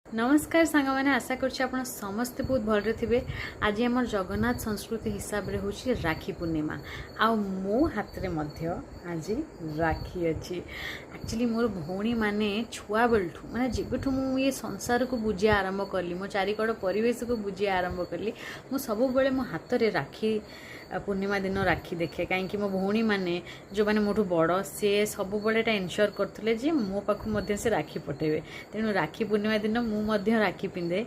ନମସ୍କାର ସାଙ୍ଗମାନେ, ଆଶା କରୁଛି ଆପଣ ସମସ୍ତେ ବହୁତ ଭଲରେ ଥିବେ। ଆଜି ଆମର ଜଗନ୍ନାଥ ସଂସ୍କୃତି ହିସାବରେ ହେଉଛି ରାକ୍ଷୀ ପୂର୍ଣ୍ଣିମା ଆଉ ମୋ ହାତରେ ମଧ୍ୟ ଆଜି ରାକ୍ଷୀ ଅଛି। ଆକ୍ଚୁଆଲି ମୋର ଭଉଣୀମାନେ ଛୁଆବେଳଠୁ, ମାନେ ଯେବେଠୁ ମୁଁ ଇଏ ସଂସାରକୁ ବୁଝିବା ଆରମ୍ଭ କଲି, ମୋ ଚାରିକଡ଼ ପରିବେଶକୁ ବୁଝିବା ଆରମ୍ଭ କଲି, ମୁଁ ସବୁବେଳେ ମୋ ହାତରେ ରାକ୍ଷୀ, ପୂର୍ଣ୍ଣିମା ଦିନ ରାକ୍ଷୀ ଦେଖେ। କାହିଁକି ମୋ ଭଉଣୀମାନେ, ଯେଉଁମାନେ ମୋଠୁ ବଡ଼, ସେ ସବୁବେଳେ ଏଇଟା ଏନ୍ସିଓର କରୁଥିଲେ ଯେ ମୋ ପାଖକୁ ମଧ୍ୟ ସେ ରାକ୍ଷୀ ପଠାଇବେ। ତେଣୁ ରାକ୍ଷୀ ପୂର୍ଣ୍ଣିମା ଦିନ ମୁଁ ମଧ୍ୟ ରାକ୍ଷୀ ପିନ୍ଧେ।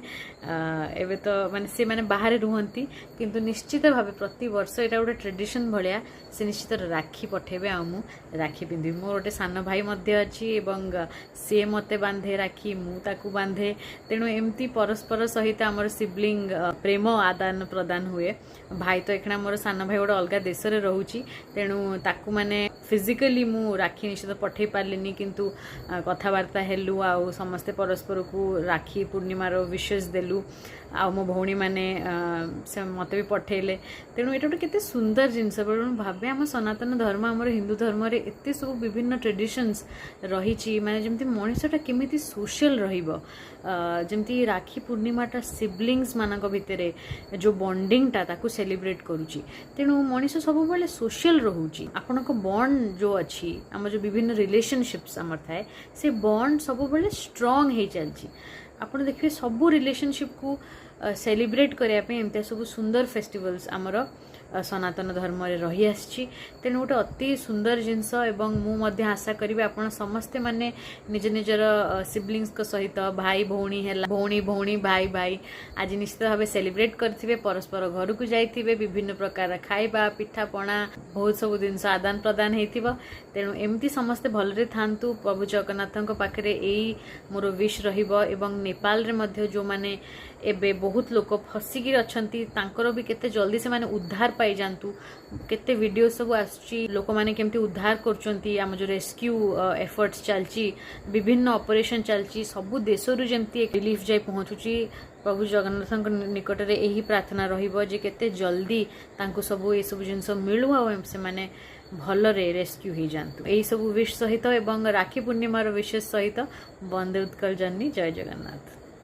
ଏବେ ତ ମାନେ ସେମାନେ ବାହାରେ ରୁହନ୍ତି, କିନ୍ତୁ ନିଶ୍ଚିତ ଭାବେ ପ୍ରତିବର୍ଷ ଏଇଟା ଗୋଟେ ଟ୍ରେଡ଼ିସନ୍ ଭଳିଆ, ସେ ନିଶ୍ଚିତ ରାକ୍ଷୀ ପଠାଇବେ ଆଉ ମୁଁ ରାକ୍ଷୀ ପିନ୍ଧିବି। ମୋର ଗୋଟେ ସାନ ଭାଇ ମଧ୍ୟ ଅଛି ଏବଂ ସିଏ ମୋତେ ବାନ୍ଧେ ରାକ୍ଷୀ, ମୁଁ ତାକୁ ବାନ୍ଧେ। ତେଣୁ ଏମିତି ପରସ୍ପର ସହିତ ଆମର ସିବଲିଙ୍ଗ ପ୍ରେମ ଆଦାନ ପ୍ରଦାନ ହୁଏ। ଭାଇ ତ ଏଖିଣା, ମୋର ସାନ ଭାଇ ଗୋଟେ ଅଲଗା ଦେଶରେ ରହୁଛି, ତେଣୁ ତାକୁ ମାନେ ଫିଜିକାଲି ମୁଁ ରାକ୍ଷୀ ନିଶ୍ଚିତ ପଠେଇ ପାରିଲିନି, କିନ୍ତୁ କଥାବାର୍ତ୍ତା ହେଲୁ ଆଉ ସମସ୍ତେ ପରସ୍ପରକୁ ରାକ୍ଷୀ ପୂର୍ଣ୍ଣିମାର ୱିଶେସ୍ ଦେଲୁ ଆଉ ମୋ ଭଉଣୀମାନେ ସେ ମୋତେ ବି ପଠେଇଲେ। ତେଣୁ ଏଇଟା ଗୋଟେ କେତେ ସୁନ୍ଦର ଜିନିଷ। ବେଳୁ ମୁଁ ଭାବେ, ଆମ ସନାତନ ଧର୍ମ, ଆମର ହିନ୍ଦୁ ଧର୍ମରେ ଏତେ ସବୁ ବିଭିନ୍ନ ଟ୍ରେଡ଼ିସନ୍ସ ରହିଛି, ମାନେ ଯେମିତି ମଣିଷଟା କେମିତି ସୋସିଆଲ ରହିବ, ଯେମିତି ରାକ୍ଷୀ ପୂର୍ଣ୍ଣିମାଟା ସିବଲିଙ୍ଗସ୍ ମାନଙ୍କ ଭିତରେ ଯେଉଁ ବଣ୍ଡିଙ୍ଗଟା, ତାକୁ ସେଲିବ୍ରେଟ୍ କରୁଛି। ତେଣୁ ମଣିଷ ସବୁବେଳେ ସୋସିଆଲ ରହୁଛି। ଆପଣଙ୍କ ବଣ୍ଡ ଯେଉଁ ଅଛି, ଆମର ଯେଉଁ ବିଭିନ୍ନ ରିଲେସନସିପ୍ସ ଆମର ଥାଏ, ସେ ବଣ୍ଡ ସବୁବେଳେ ଷ୍ଟ୍ରଙ୍ଗ ହେଇ ଚାଲିଛି। ଆପଣ ଦେଖିବେ, ସବୁ ରିଲେସନସିପ୍କୁ ସେଲିବ୍ରେଟ୍ କରିବା ପାଇଁ ଏମିତିଆ ସବୁ ସୁନ୍ଦର ଫେଷ୍ଟିଭାଲ୍ସ ଆମର ସନାତନ ଧର୍ମରେ ରହିଆସିଛି। ତେଣୁ ଗୋଟେ ଅତି ସୁନ୍ଦର ଜିନିଷ ଏବଂ ମୁଁ ମଧ୍ୟ ଆଶା କରିବି, ଆପଣ ସମସ୍ତେ ମାନେ ନିଜ ନିଜର ସିବଲିଙ୍ଗସଙ୍କ ସହିତ, ଭାଇ ଭଉଣୀ ହେଲା, ଭଉଣୀ ଭଉଣୀ, ଭାଇ ଭାଇ, ଆଜି ନିଶ୍ଚିତ ଭାବେ ସେଲିବ୍ରେଟ୍ କରିଥିବେ, ପରସ୍ପର ଘରକୁ ଯାଇଥିବେ, ବିଭିନ୍ନ ପ୍ରକାର ଖାଇବା, ପିଠାପଣା, ବହୁତ ସବୁ ଜିନିଷ ଆଦାନ ପ୍ରଦାନ ହେଇଥିବ। ତେଣୁ ଏମିତି ସମସ୍ତେ ଭଲରେ ଥାଆନ୍ତୁ, ପ୍ରଭୁ ଜଗନ୍ନାଥଙ୍କ ପାଖରେ ଏଇ ମୋର ୱିଶ୍ ରହିବ। ଏବଂ ନେପାଳରେ ମଧ୍ୟ ଯେଉଁମାନେ ଏବେ ବହୁତ ଲୋକ ଫସିକି ଅଛନ୍ତି, ତାଙ୍କର ବି କେତେ ଜଲ୍ଦି ସେମାନେ ଉଦ୍ଧାର ପାଇଯାଆନ୍ତୁ। କେତେ ଭିଡ଼ିଓ ସବୁ ଆସୁଛି, ଲୋକମାନେ କେମିତି ଉଦ୍ଧାର କରୁଛନ୍ତି, ଆମ ଯେଉଁ ରେସ୍କ୍ୟୁ ଏଫର୍ଟସ୍ ଚାଲିଛି, ବିଭିନ୍ନ ଅପରେସନ୍ ଚାଲିଛି, ସବୁ ଦେଶରୁ ଯେମିତି ରିଲିଫ୍ ଯାଇ ପହଞ୍ଚୁଛି। ପ୍ରଭୁ ଜଗନ୍ନାଥଙ୍କ ନିକଟରେ ଏହି ପ୍ରାର୍ଥନା ରହିବ ଯେ କେତେ ଜଲ୍ଦି ତାଙ୍କୁ ସବୁ ଏସବୁ ଜିନିଷ ମିଳୁ ଆଉ ସେମାନେ ଭଲରେ ରେସ୍କ୍ୟୁ ହେଇଯାଆନ୍ତୁ। ଏହିସବୁ ୱିଶ୍ ସହିତ ଏବଂ ରାକ୍ଷୀ ପୂର୍ଣ୍ଣିମାର ୱିଶେସ୍ ସହିତ, ବନ୍ଦେ ଉତ୍କଳ ଜନନୀ, ଜୟ ଜଗନ୍ନାଥ।